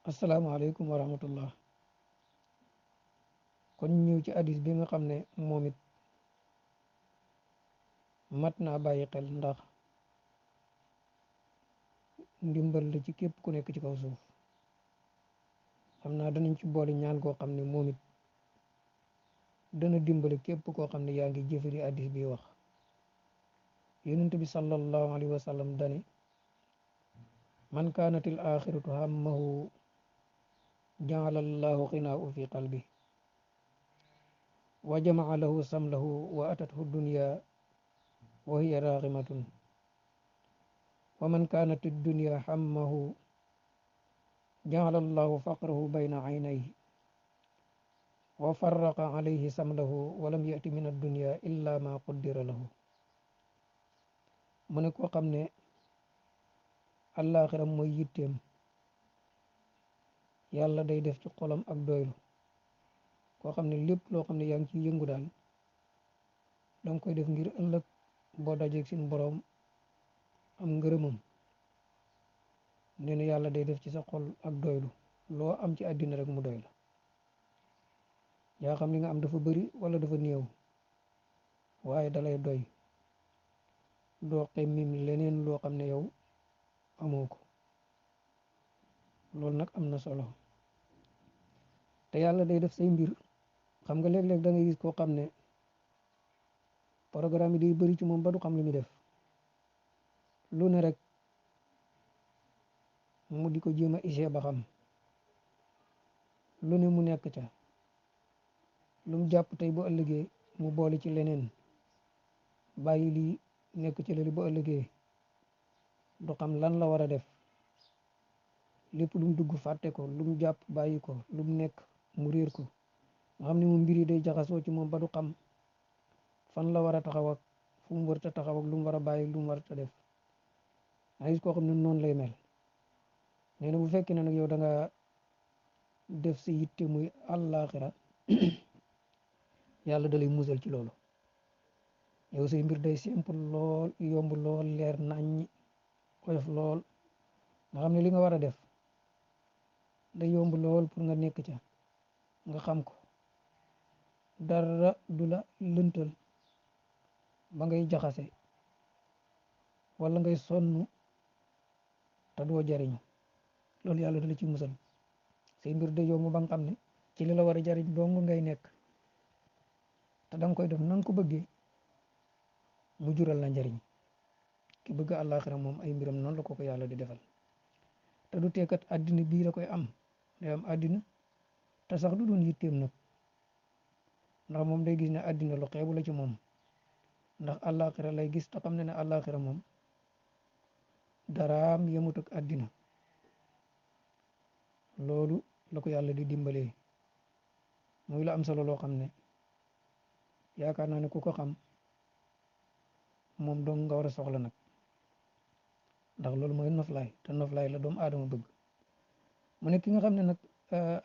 asalaamaaleykum wa rahmatullah. kon ñëw ci hadis bi nga xam ne moom it mat naa bàyyi xel ndax ndimbal la ci képp ku nekk ci kaw suuf. xam naa danañ ci boole ñaan koo xam ne moom it dana dimbale képp koo xam ne yaa ngi jëfari hadis bi wax. yonent bi sallallahu alayhi wa sallam dane man kaanatil axiratu hammahu jaala allahu xinaahu fi qalbi wa jamaa lahu samlahu wa atathu dunya wa hiya raximatun wa man kaanat dunya hammahu jaala allahu faqrahu bayna aynayhi wa farraqa alayhi samlahu wa lam yati min addunya illa ma quddira lahu. mu ne koo xam ne àllaaxiram mooy yitteem yàlla day def ci xolam ak doylu. koo xam ne lépp loo xam ne yaa ngi ciy yëngu daal danga koy def ngir ëllëg boo dajeeg suñu boroom am ngërëmam. nee na yàlla day def ci sa xol ak doylu loo am ci àddina rek mu doy la. yaa xam li nga am dafa bari wala dafa néew waaye dalay doy doo xemmim leneen loo xam ne yow amoo ko. loolu nag am na solo te yàlla day def say mbir. xam nga léeg-léeg da ngay gis koo xam ne programme yi day bëri ci moom ba du xam li muy def lu ne rek mu di ko jéem a isee ba xam lu ne mu nekk ca lu mu jàpp tey bu ëllëgee mu boole ci leneen bàyyi lii nekk ci lali bu ëllëgee du xam lan la war a def. lépp lu mu dugg fàtte ko lu mu jàpp bàyyi ko lu mu nekk mu réer ko nga xam ne moom mbir yi day jaxasoo ci moom ba du xam fan la war a taxaw ak fu mu war a taxaw ak lu mu war a bàyyi lu mu war a def. nga gis koo xam ne noonu lay mel. nee na bu fekkee ne nag yow da nga def si yitte muy àllaaxira yàlla da lay musal ci loolu. yow say mbir day simple lool yomb lool leer naññ oyof lool nga xam ne li nga war a def day yomb lool pour nga nekk ca nga xam ko dara du la lëntal ba ngay jaxase wala ngay sonn te doo jariñu. loolu yàlla dala ci musal. say mbir day yomb ba nga xam ne ci li la war a jariñ dong ngay nekk te danga koy def nan ko bëggee mu jural la njariñ. ki bëgg àllaaxira moom ay mbiram noonu la ko yàlla di defal te du teekat àddina bii la koy am day am àddina te sax du doon yitteem nag ndax moom day gis ne àddina lu xeebu la ci moom ndax àllaaxira lay gis te xam ne ne àllaaxira moom daraam yemut ak àddina. loolu la ko yàlla di dimbalee muy la am solo loo xam ne yaakaar naa ne ku ko xam moom dong nga war a soxla nag ndax loolu mooy noflaay te noflaay la doomu aadama bëgg. mu ne ki nga xam ne nag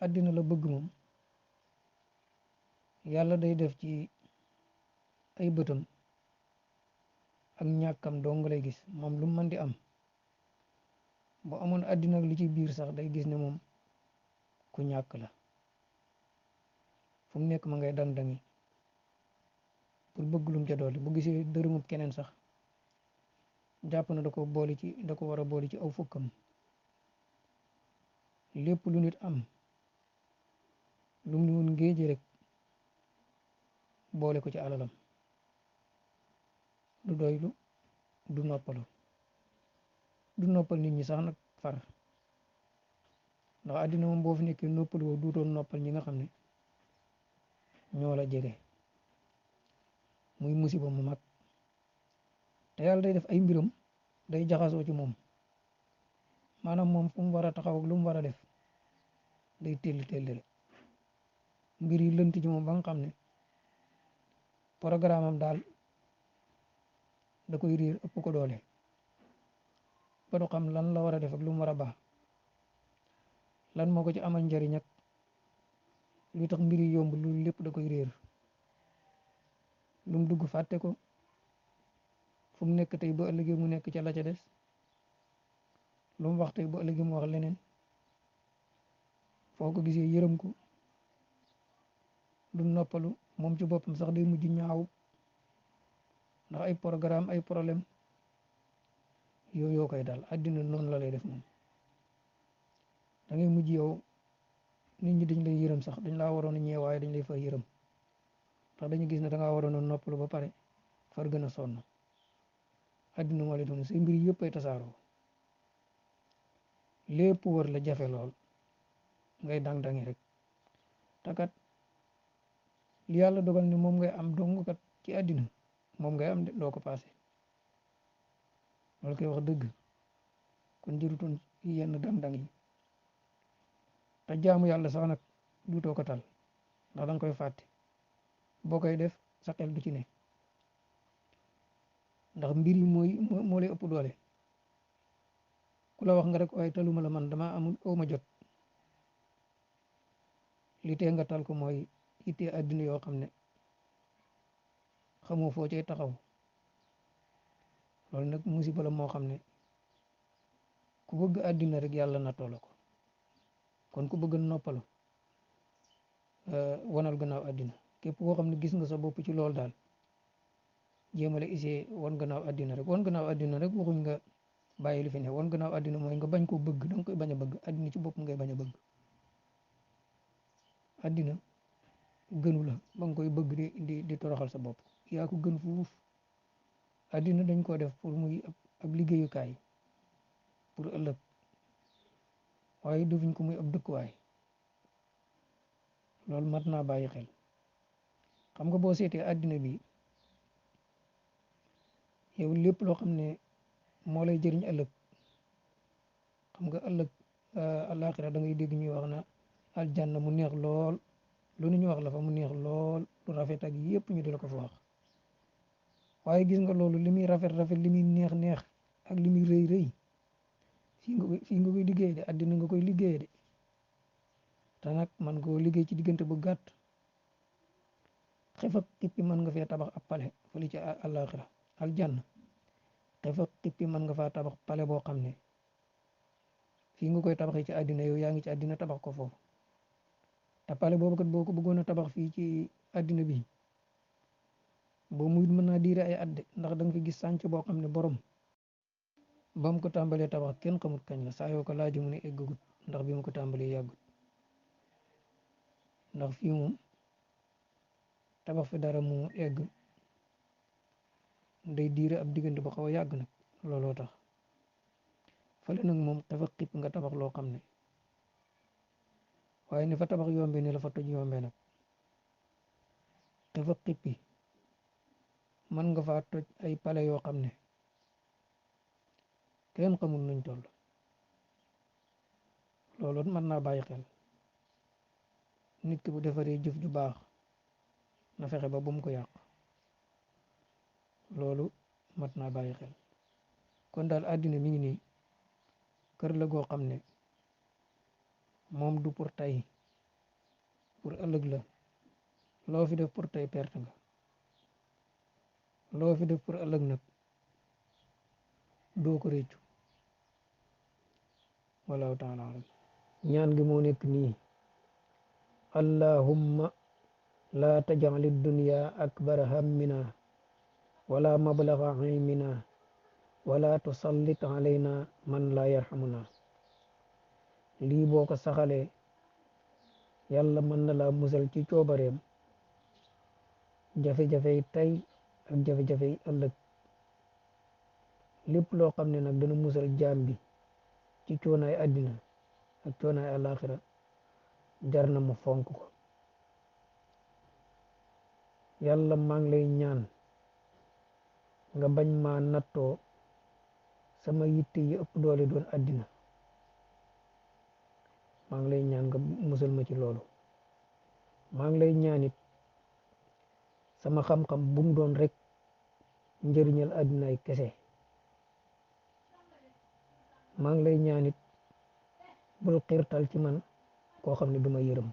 àddina la bëgg moom yàlla day def ci ay bëtam ak ñàkkam dong lay gis. moom lu mën di am bu amoon àddina ak li ci biir sax day gis ne moom ku ñàkk la. fu mu nekk ma ngay dang-dangi pour bëgg lum ca doole bu gisee dërëmub keneen sax jàpp na da ko war a boole ci aw fukkam. lépp lu nit am lu mu woon ngéeje rek boole ko ci alalam du doylu du noppalu du noppal nit ñi sax nag far ndax àddina moom boo fi nekkee noppalu woo duutoon noppal ñi nga xam ne ñoo la jege muy musiba mu mag. te yàlla day def ay mbiram day jaxasoo ci moom maanaam moom fu mu war a taxaw ak lu mu war a def day telli telli rek mbir yi lënt ci moom ba nga xam ne programme am daal da koy réer ëpp ko doole ba du xam lan la war a def ak lu mu war a baax lan moo ko ci amal njariñ ak lu tax mbir yi yomb loolu lépp da koy réer. lu mu dugg fàtte ko fu mu nekk tey ba ëllëgee mu nekk ca la ca des lu mu wax tey ba ëllëgee mu wax leneen foo ko gisee yërëm ko du noppalu moom ci boppam sax day mujj ñaaw ndax ay programme ay problème yooyu yoo koy dal àddina noonu la lay def moom da ngay mujj yow nit ñi dañ lay yërëm sax dañ laa waroon a ñee waaye dañ lay fa yërëm ndax dañu gis ne da ngaa waroon a noppalu ba pare far gën a sonn àddina moo lay doon say mbir yëpp ay tasaaroo lépp wër la jafe lool ngay dang-dangi rek takat li yàlla dogal ne moom ngay am dong kat ci àddina moom ngay am de doo ko paase loolu koy wax dëgg kon jërutoon yenn dang-dang yi te jaamu yàlla sax nag duutoo ko tal ndax danga koy fàtte boo koy def sa xel du ci ne ndax mbir yi moo lay ëpp doole ku la wax nga rek waaye taluma la man dama amul awma jot li tee nga tal ko mooy ittee àddina yoo xam ne xamoo foo cay taxaw loolu nag musiba la moo xam ne ku bëgg àddina rek yàlla nattoo la ko kon ku bëgg noppalu wanal gannaaw àddina képp koo xam ne gis nga sa bopp ci loolu daal jéemale isee wan gannaaw àddina rek wan gannaaw àddina rek waxuñ nga bàyyi li fi ne wan gannaaw àddina mooy nga bañ koo bëgg danga koy bañ a bëgg àddina ci bopp ngay bañ a bëgg àddina gënu la ba nga koy bëgg di toroxal sa bopp yaa ko gën fuuf àddina dañ ko def pour muy ab liggéeyukaay pour ëllëg waaye defuñ ko muy ab dëkkuwaay loolu mat naa bàyyi xel xam nga boo seetee àddina bi yow lépp loo xam ne moo lay jëriñ ëllëg xam nga ëllëg àllaaxira da ngay dégg ñuy wax na aljanna mu neex lool lu ñu wax la fa mu neex lool lu rafet ak yëpp ñu di la ko fa wax waaye gis nga loolu li muy rafet rafet li muy neex neex ak li muy rëy rëy fii nga koy liggéey de àddina nga koy liggéey de te nag man koo liggéey ci diggante bu gàtt xef ak xippi mën nga fee tabax ab pale fële ci àllaaxira aljanna xef ak xippi mën nga faa tabax pale boo xam ne fii nga koy tabaxee ci àddina yow yaa ngi ci àddina tabax ko foofu te pale boobu kat boo ko bëggoon a tabax fii ci àddina bi boo muy mën naa diire ay at de ndax da nga fi gis sànc boo xam ne borom ba mu ko tàmbalee tabax kenn xamut kañ la saa yoo ko laaj mu ne eggagut ndax bi mu ko tàmbalee yàggut ndax fii moom tabax fi dara mu egg day diire ab diggante ba xaw a yàgg nag looloo tax fële nag moom dafa xipp nga tabax loo xam ne waaye ni fa tabax yombe ni la fa toj yombe nag dafa xippi mën nga faa toj ay pale yoo xam ne kenn xamul nuñ toll loolu mën naa bàyyi xel nit ki bu defaree jëf ju baax na fexe ba bu mu ko yàq loolu mat naa bàyyi xel kon daal àddina mi ngi nii kër la goo xam ne moom du pour tey pour ëllëg la loo fi def pour tey perte nga loo fi def pour ëllëg nag doo ko réccu wallahu taala alam ñaan gi moo nekk nii allahumma la tajal dunya akbara hammina wala mablaga ilmina wala tusallit alayna man la yarhamuna lii boo ko saxalee yàlla mën na laa musal ci coobareem jafe-jafey tey ak jafe-jafey ëllëg lépp loo xam ne nag dana musal jaam bi ci coonaay àddina ak coonaay àllaaxira jar na mu fonk ko yàlla maa ngi lay ñaan nga bañ maa nattoo sama yitte yi ëpp doole doon àddina maa ngi lay ñaan nga musal ma ci loolu maa ngi lay ñaanit sama xam-xam bu mu doon rek njëriñal àddina ay kese maa ngi lay ñaanit bul xiirtal ci man koo xam ne du ma yërëm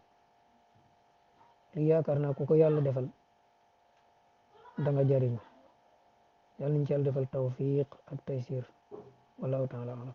li yaakaar naa ku ko yàlla defal da nga jariñ yàlla nañ ci yàlla defal tawfiq ak taysir wallahu taala alam